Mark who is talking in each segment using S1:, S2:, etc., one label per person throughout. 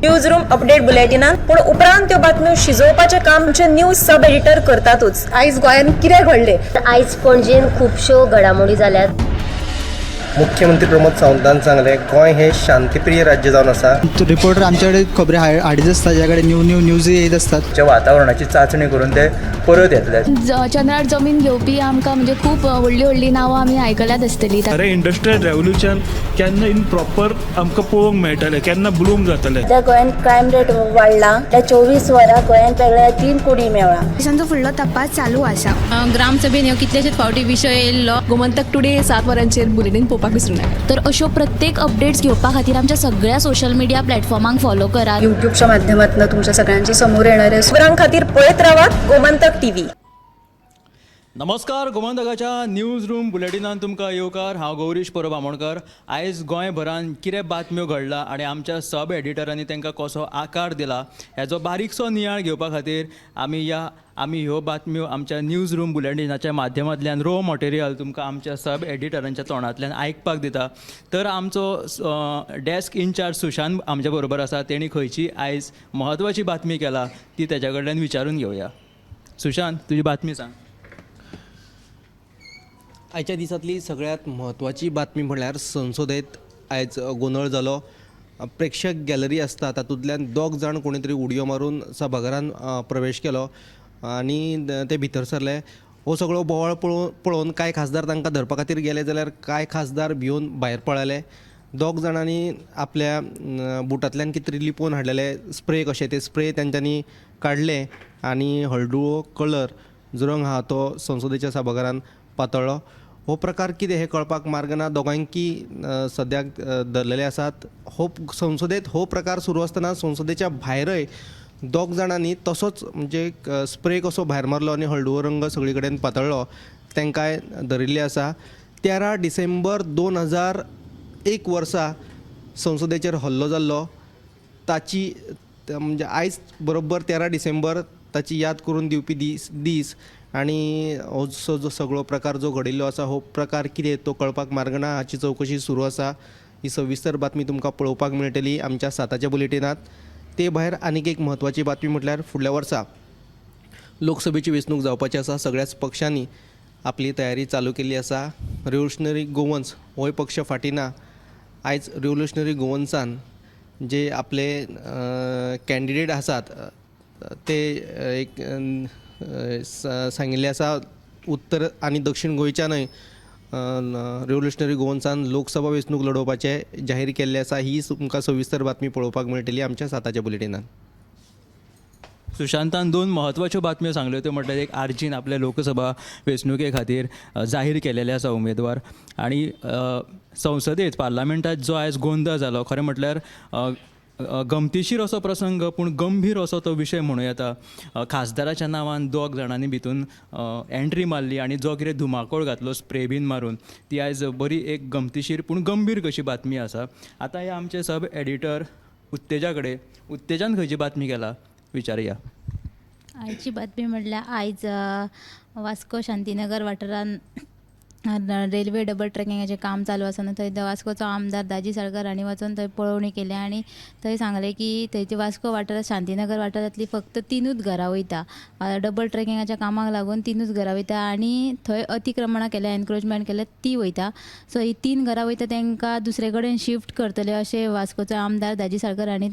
S1: News room update बुलेटिनान. पूण उपरांत त्यो बातम्यो शिजोवपाचें काम आमचे न्यूज सब एडिटर करतातूच.
S2: आयज गोंयांत कितें घडलें?
S3: आयज पणजेन खुबश्यो घडामोडी जाल्यात.
S4: मुख्यमंत्री प्रमोद सावंतान सांगलें, गोंय हें शांतीप्रिय राज्य जावन आसा.
S5: रिपोर्टर आमच्याकडे खबरी हाडीत आसता, ज्या कडेन न्यू न्यू न्यूज येत आसतात.
S6: च्या वातावरणाची चांचणी करून ते परत येतले.
S7: चंद्रार जमीन घेवपी आमकां म्हणजे खूब व्हडलीं व्हडलीं नांवां आमी आयकल्यात आसतलीं.
S8: खरें इंडस्ट्रियल रेवोल्युशन केन्ना इन प्रॉपर आमकां पळोवंक मेळटलें, केन्ना ब्लूम जातलें?
S9: सध्या गोंयांत क्रायम रेट वाडला. त्या 24 वरां गोंयांत वेगळ्या तीन कुडी मेवळा.
S7: पोलिसांचो फुडलो तपास चालू आसा.
S10: ग्रामसभेन ह्यो कितलेशेच फावटी विशय येयल्लो.
S2: गोमंतक टुडे 7 वरांचेर बुलेटीन पळोवपाक विसरूं नाका.
S7: तर अश्यो प्रत्येक अपडेट्स घेवपा खातीर आमच्या सगळ्या सोशल मिडिया प्लॅटफॉर्मांक फॉलो करात.
S2: युट्यूबच्या माध्यमातून तुमच्या सगळ्यांच्या समोर येणार आहे.
S1: खबरां खातीर पळयत रावात गोमंतक टीव्ही.
S11: नमस्कार, गोमंतकाच्या न्यूज रूम बुलेटिनान तुमकां येवकार. हांव गौरीश परब आमोणकर. आयज गोंयभरान कितें बातम्यो घडला आनी आमच्या सब एडिटरांनी तांकां कसो आकार दिला हेजो बारीकसो नियाळ घेवपा खातीर आमी ह्यो बातम्यो आमच्या न्यूज रूम बुलेटिनाच्या माध्यमांतल्यान रो मटेरियल तुमकां आमच्या सब एडिटरांच्या तोंडांतल्यान आयकपाक दिता. तर आमचो डेस्क इनचार्ज सुशांत आमच्या बरोबर आसा. तेणी खंयची आयज म्हत्वाची बातमी केला ती तेच्या कडल्यान विचारून घेवया. सुशांत, तुजी बातमी सांग.
S4: आयच्या दिसांतली सगळ्यांत म्हत्वाची बातमी म्हणल्यार संसदेत आयज गोंदळ जालो. प्रेक्षक गॅलरी आसता तातूंतल्यान दोग जाण कोणी तरी उडयो मारून सभाघरान प्रवेश केलो आनी ते भितर सरले. हो सगळो बोवाळ पळोवन कांय खासदार तांकां धरपा खातीर गेले जाल्यार कांय खासदार भिवन भायर पळ्ळेले. दोग जाणांनी आपल्या बुटांतल्यान कितें तरी लिपोवन हाडलेले स्प्रे कशे, ते स्प्रे तेंच्यांनी काडले आनी हळडुवो कलर जो रंग आहा तो संसदेच्या सभाघरान पातळ्ळो. हो प्रकार कितें हें कळपाक मार्ग ना. दोगांयकी सद्याक धरलेले आसात. हो संसदेत हो प्रकार सुरू आसतना संसदेच्या भायरय दोग जाणांनी तसोच म्हणजे स्प्रे कसो भायर मारलो आनी हळडुवो रंग सगळी कडेन पातळ्ळो. तांकांय धरिल्ले आसा. 13 डिसेंबर 2001 वर्सा संसदेचेर हल्लो जाल्लो ताची म्हणजे आयज बरोबर 13 डिसेंबर ताची याद करून दिवपी दीस आनी हो जो सगळो प्रकार जो घडिल्लो आसा, हो प्रकार कितें तो कळपाक मार्ग ना. हाची चवकशी सुरू आसा. ही सविस्तर बातमी तुमकां पळोवपाक मेळटली आमच्या 7च्या बुलेटिनात. ते भायर आनीक एक म्हत्वाची बातमी म्हटल्यार फुडल्या वर्सा लोकसभेची वेंचणूक जावपाची आसा. सगळ्याच पक्षांनी आपली तयारी चालू केल्ली आसा. रिव्होल्युशनरी गोवन्स होय पक्ष फाटीं ना. आयज रिव्होल्युशनरी गोवन्सान जे आपले कॅन्डिडेट आसात ते एक सांगिल्लें आसा, उत्तर आनी दक्षीण गोंयच्यानय रिव्होल्युशनरी गोवन्सान लोकसभा वेंचणूक लडोवपाचें जाहीर केल्लें आसा. ही तुमकां सविस्तर बातमी पळोवपाक मेळटली आमच्या 7च्या बुलेटिनान.
S11: सुशांतान दोन म्हत्वाच्यो बातम्यो सांगल्यो. त्यो म्हटल्यार एक, आरजीन आपल्या लोकसभा वेंचणुके खातीर जाहीर केलेले आसा उमेदवार आनी संसदेत, पार्लमेंटात जो आयज गोंदळ जालो, खरें म्हटल्यार अ, अ, गमतीशीर असो प्रसंग पूण गंभीर असो तो विशय म्हणूं येता. खासदाराच्या नांवान दोग जाणांनी भितून एंट्री मारली आनी जो कितें धुमाकूळ घातलो स्प्रे बीन मारून, ती आयज बरी एक गमतीशीर पूण गंभीर कशी बातमी आसा. आतां हे आमचे सब एडिटर उत्तेजा कडेन, उत्तेजान खंयची बातमी केला विचारुया.
S10: आयची बातमी म्हटल्यार आयज वास्को शांतीनगर वाठारांत रेल्वे डबल ट्रॅकिंगाचें काम चालू आसा न्हू, थंय वास्कोचो आमदार दाजी साळकर हांणी वचून थंय पळोवणी केल्या आनी थंय सांगलें की थंयची वास्को वाठारांत, शांतीनगर वाठारांतली फक्त तिनूच घरां वयता. डबल ट्रॅकिंगाच्या कामाक लागून तिनूच घरां वयता आनी थंय अतिक्रमणां केल्या, एनक्रोचमेंट केल्या ती वयता. सो ही तीन घरां वयता, तांकां दुसरे कडेन शिफ्ट करतले अशें वास्कोचो आमदार दाजी साळकर हांणी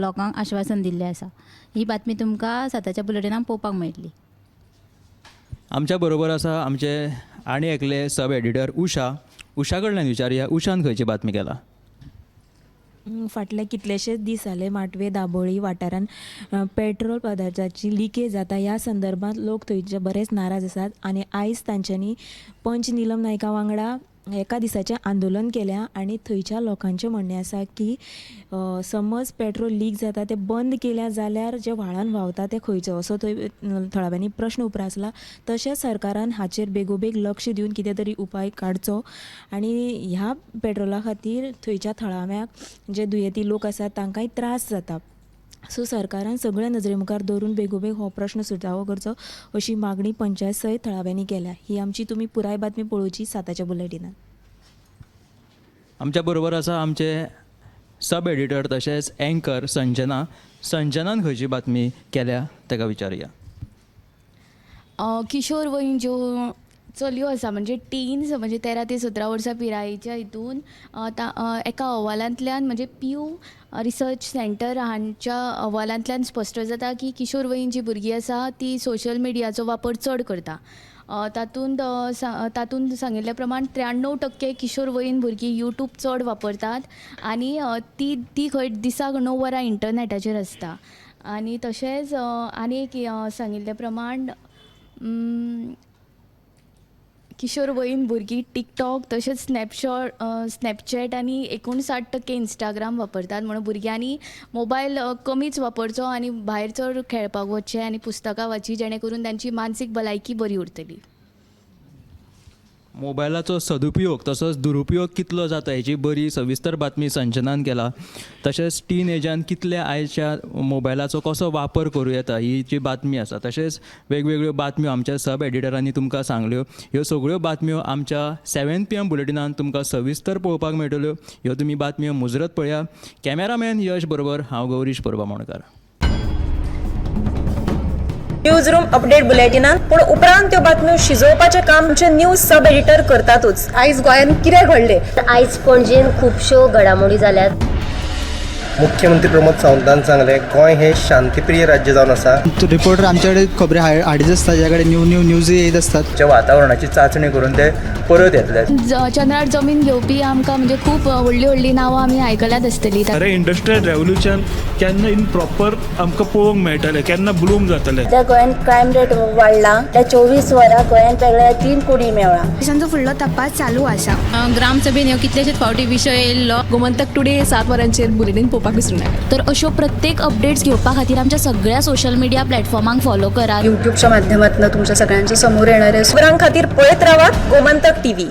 S10: लोकांक आश्वासन दिल्लें आसा. ही बातमी तुमकां 7च्या बुलेटिनाक पळोवपाक मेळटली.
S11: आमच्या बरोबर आसा आमचे आनी एकले सब एडिटर उषा. उषा कडल्यान विचारुया, उषान खंयची बातमी केला.
S12: फाटले कितलेशेच दीस जाले माटवे दाबोळी वाठारांत पेट्रोल पदार्थाची लिकेज जाता. ह्या संदर्भात लोक थंयचे बरेच नाराज आसात आनी आयज तांच्यांनी पंच निलम नायका वांगडा एका दिसाचें आंदोलन केल्या आनी थंयच्या लोकांचें म्हणणें आसा की समज पेट्रोल लीक जाता तें बंद केल्या जाल्यार जें व्हाळान व्हांवता तें खंयचो, असो थंय थळाव्यांनी प्रश्न उप्रासला. तशेंच सरकारान हाचेर बेगोबेग लक्ष दिवन कितें तरी उपाय काडचो आनी ह्या पेट्रोला खातीर थंयच्या थळाव्यांक, जे दुयेंती लोक आसात तांकांय त्रास जाता. सो सरकारान सगळे नजरे मुखार दवरून बेगोबेग हो प्रश्न सुटावो करचो अशी मागणी पंचायत सयत थळाव्यांनी केल्या. ही आमची तुमी पुराय बातमी पळोवची 7च्या बुलेटिनान.
S11: आमच्या बरोबर आसा आमचे सब एडिटर तशेंच एंकर संजना. संजनान खंयची बातमी केल्या ताका विचारुया.
S7: किशोर वयीन ज्यो चलयो आसा, म्हणजे टीन्स, म्हणजे 13 ते 17 वर्सां पिरायेच्या हितून एका अहवालांतल्यान, म्हणजे प्यू रिसर्च सेंटर हांच्या अहवालांतल्यान स्पश्ट जाता की किशोर वयीन जी भुरगीं आसा ती सोशल मिडियाचो वापर चड करता. तातूंत सांगिल्ल्या प्रमाण 93% किशोर वयीन भुरगीं यूट्यूब चड वापरतात आनी ती ती खंय दिसाक 9 वरां इंटरनॅटाचेर आसता. आनी तशेंच आनी एक सांगिल्ल्या प्रमाण किशोर वयीन भुरगीं टिकटॉक तशेंच स्नॅपचॅट आनी 59% इंस्टाग्राम वापरतात. म्हणून भुरग्यांनी मोबायल कमीच वापरचो आनी भायर चड खेळपाक वचचें आनी पुस्तकां वाचचीं, जेणे करून तांची मानसीक भलायकी बरी उरतली.
S11: मोबायलाचो सदुपयोग तसोच दुरुपयोग कितलो जाता हेची बरी सविस्तर बातमी संजनान केला. तशेंच टीन एजान कितले आयच्या मोबायलाचो कसो वापर करूं येता ही जी बातमी आसा. तशेंच वेगवेगळ्यो बातम्यो आमच्या सब एडिटरांनी तुमकां सांगल्यो. ह्यो सगळ्यो बातम्यो आमच्या 7 PM बुलेटिनान तुमकां सविस्तर पळोवपाक मेळटल्यो. ह्यो तुमी बातम्यो मुजरत पळया. कॅमेरामॅन यश बरोबर हांव गौरीश परबा मोणकार.
S1: न्यूज रूम अपडेट बुलेटिनान पूण उपरांत त्यो बातम्यो शिजोवपाचें काम आमचे न्यूज सब एडिटर करतातूच.
S2: आयज गोंयांत कितें घडलें,
S3: आयज पणजेन खुबश्यो घडामोडी जाल्यात.
S4: मुख्यमंत्री प्रमोद सावंतान सांगलें, गोंय हें शांतीप्रिय राज्य जावन आसा.
S5: रिपोर्टर आमच्याकडे खबरी हाडीत आसता, ज्या कडेन न्यू न्यू न्यूज येत आसतात.
S6: वातावरणाची चांचणी करून ते परत येतले.
S7: चंद्रार जमीन घेवपी आमकां म्हणजे खूब व्हडलीं व्हडलीं नांवां आमी आयकल्यात आसतलीं.
S8: खरें इंडस्ट्रियल रेवोल्युशन केन्ना इन प्रॉपर आमकां पळोवंक मेळटलें, केन्ना ब्लूम जातलें.
S9: सध्या गोंयांत क्रायम रेट वाडला. त्या 24 वरां गोंयांत वेगळ्या 3 कुडी मेवळा.
S7: तांचो फुडलो तपास चालू आसा.
S10: ग्रामसभेन ह्यो कितलेशेच फावटी विशय येयल्लो.
S2: गोमंतक टुडे 7 वरांचेर बुलेटीन पळोवपाक विसरूं नाका.
S7: तर अश्यो प्रत्येक अपडेट्स घेवपा खातीर आमच्या सगळ्या सोशल मिडिया प्लॅटफॉर्मांक फॉलो करात.
S2: यूट्यूबच्या माध्यमातून तुमच्या सगळ्यांच्या समोर येणार आहे.
S1: खबरां खातीर पळयत रावात गोमंतक टीव्ही.